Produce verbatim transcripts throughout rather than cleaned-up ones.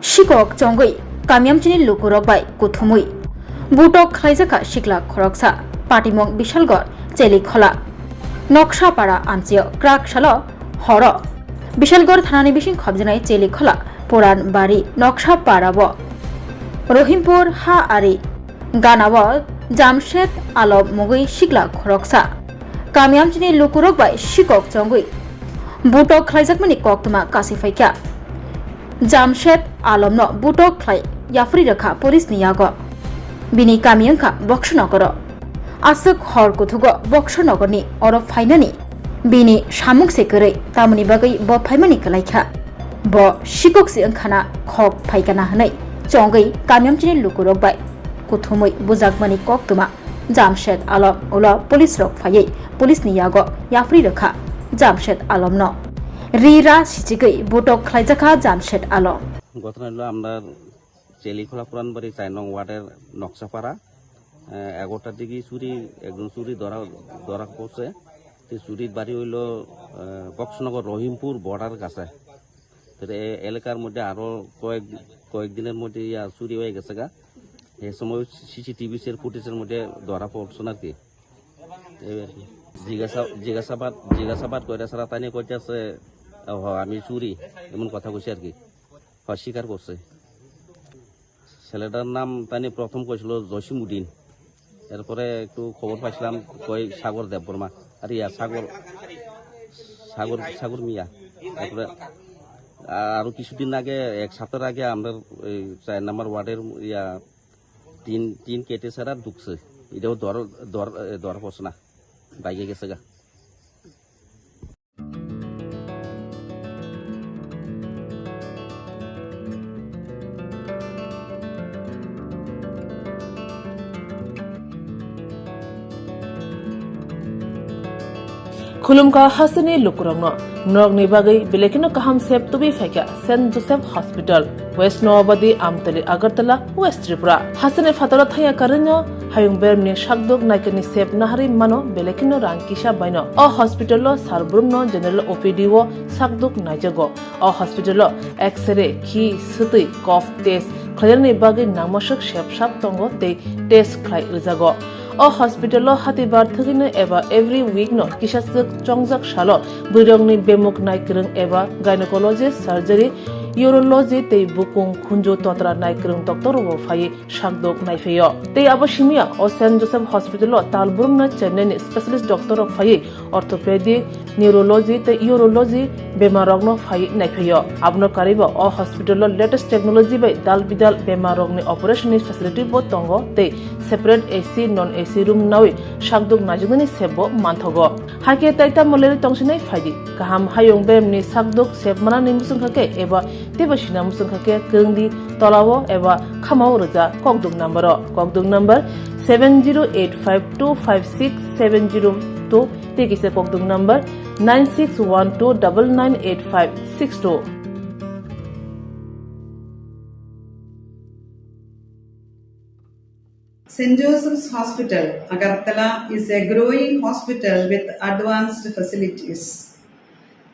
Sikok chongwi kamiyamchini lukurok bai kuthumwi butok khlaijakha sikla khoroksa, patimung Bishalgarh Chelikhola Noksapara amchio krak salo horo Bishalgarh thanani bising khobjanai Chelikhola Puranbari Noksapara o Rohimpur ha ari ganao Jamshed Alom mungwi sikla khoroksa kamiyamchini lukurok bai sikok chongwi butok khlaijakmani koktwma kasi phaikha. Jamshed Alomno butok khlai yapri rwkha police ni yago. Bini kami wngkha Boksonogoro. Aswk hor kuthugo Boksonogorni oro phainani bini samung se kwrwi, tamoni bagwi bo phaimani kwlaikha. Bo sikok se wngkhana khok phaikana hwnwi chongwi kamiyamchini lukurok bai kuthumwi bujakmani koktwma Jamshed Alom ulo police rok phaiwi police ni yago yapri rwkha Jamshed Alomno. Ri ra sichigwi butok khlaijakha Jamshed Alom. ঘটনা হলো আমরা চেলিখোলা পুরানবাড়ি চার নং ওয়ার্ডের নকশাপাড়া, আহ, এগারোটার দিকে চুরি, একজন চুরি ধরা, ধরা পড়ছে। তো চুরির বাড়ি হইলো, আহ, বক্সনগর রহিমপুর বর্ডার কাছে। তো এ-, এলাকার মধ্যে আরো কয়েক, কয়েকদিনের মধ্যে ইয়া চুরি হয়ে গেছে গা। এই সময় সিসিটিভি এর ফুটেজের মধ্যে ধরা পড়ছেন আর কি। এই আর কি। জিজ্ঞাসা-, জিজ্ঞাসাবাদ, জিজ্ঞাসাবাদ করে সারা তাই নিয়ে কইতেছে, "ও, আমি চুরি", এমন কথা কইছে আর কি। অস্বীকার করছে। ছেলেটার নাম তাই নিয়ে প্রথম কইছিল জসিমউদ্দিন, এরপরে একটু খবর পাইছিলাম কই সাগর দেববর্মা, আর ইয়া সাগর, সাগর, সাগর মিয়া। তারপরে আরো কিছুদিন আগে, এক সপ্তাহ আগে আমরা এই চার নম্বর ওয়ার্ডের ইয়া তিন, তিন কেটে ছাড়া ঢুকছে, এটাও ধর, ধর, এ, ধরা পড়ছে না, বাইকে গেছে গা। Khulumkha hasteni lukurokno norokni bagwi belai kheno kaham sep tubui phaikha Saint Joseph Hospital, West Noabadi, Amtali, Agartala, West Tripura. Hasteni phataro thaya karwino hayung beremni sakduk naikani sep naharwi mano belai kheno rang kisa baino. O hospital o sar brumno general O P D o sakduk naijago. O hospital o X-ray, khi, swtwi, cough test khlainani bagwi nangmaswk sep sap tongo tei test khlai rwjago. O hospital o hatibar thwgwino eba every week no kisa swk chongjak salo bwrwirokni bemuk naikwrwng eba gynecologist, surgery, urology tei bukung khunju totra naikwrwng doctor rokbo phaiwi sakdok naiphaio. Tei abo simiya o Saint Joseph Hospital o tal brumna Chennai ni specialist doctor rok phaiwi orthopedic, neurology tei urology bemar rokno phaiwi naiphaio. Abono karwibo o hospital o latest technology bai dal bidal bemar rokni operation ni facility bo tongo tei separate A C, non A C room nawi sakdok naijaknani sep bo manthogo. Hakhe tai tamo lerwi tongsinai phaidi. Kaham hayung beremni sakdok sep manani muchungkha khe eba teibo sina muchungkha khe kwrwngdi tolao eba khamao rwja kokduk number o. Kokduk number seven zero eight five two five six seven zero two tei kisa kokduk number nine six one two double nine eight five six two. Saint Joseph's Hospital, Agartala is a growing hospital with advanced facilities.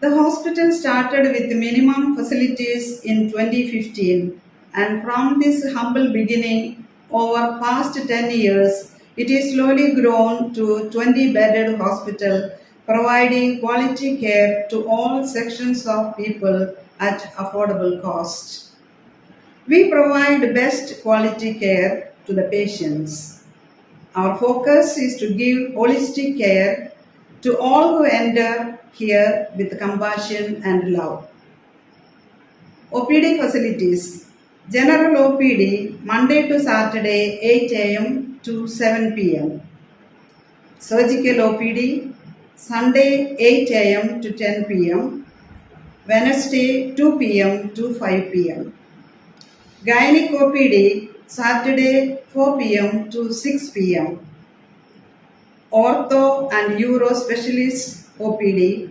The hospital started with minimum facilities in twenty fifteen, and from this humble beginning, over past ten years, it is slowly grown to twenty bedded hospital, providing quality care to all sections of people at affordable cost. We provide best quality care to the patients. Our focus is to give holistic care to all who enter here with compassion and love. O P D facilities. General O P D Monday to Saturday eight A M to seven P M. Surgical O P D, Sunday eight A M to ten P M, Wednesday two P M to five P M. Gynec O P D, Saturday four P M to six P M. Ortho and Uro Specialist O P D,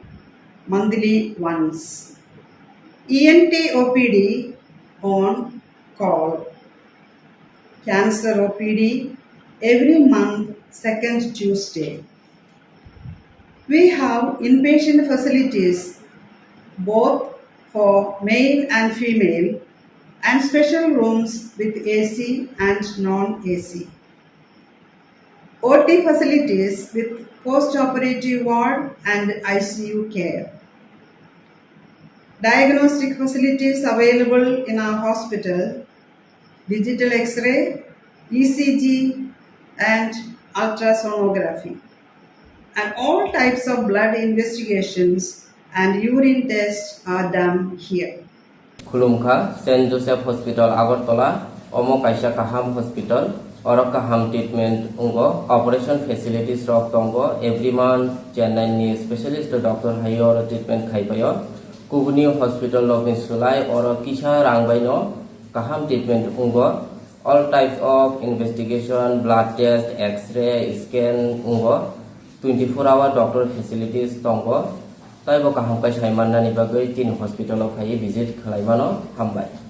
monthly once. E N T O P D on call. Cancer O P D every month, second Tuesday. We have inpatient facilities both for male and female and special rooms with A C and non-A C. O T facilities with post-operative ward and I C U care. Diagnostic facilities available in our hospital, digital X-ray, E C G, and ultrasonography. And all types of blood investigations and urine tests are done here. Khulumkha, Saint Joseph Hospital Agartala, omo kaisa kaham hospital, oro kaham treatment wngo, operation facilities rok tongo, every month Chennai ni specialist doctor hai oro treatment khai paio. Kubuni hospital rok ni slai oro kisa rang bai no kaham treatment wngo. All types of investigation, blood test, X-ray, scan wngo. Twenty four hour doctor facilities tongo. Taibo kaham khe sai mannani bagwi chini hospital o phaiwi visit khlai mano. Hambai.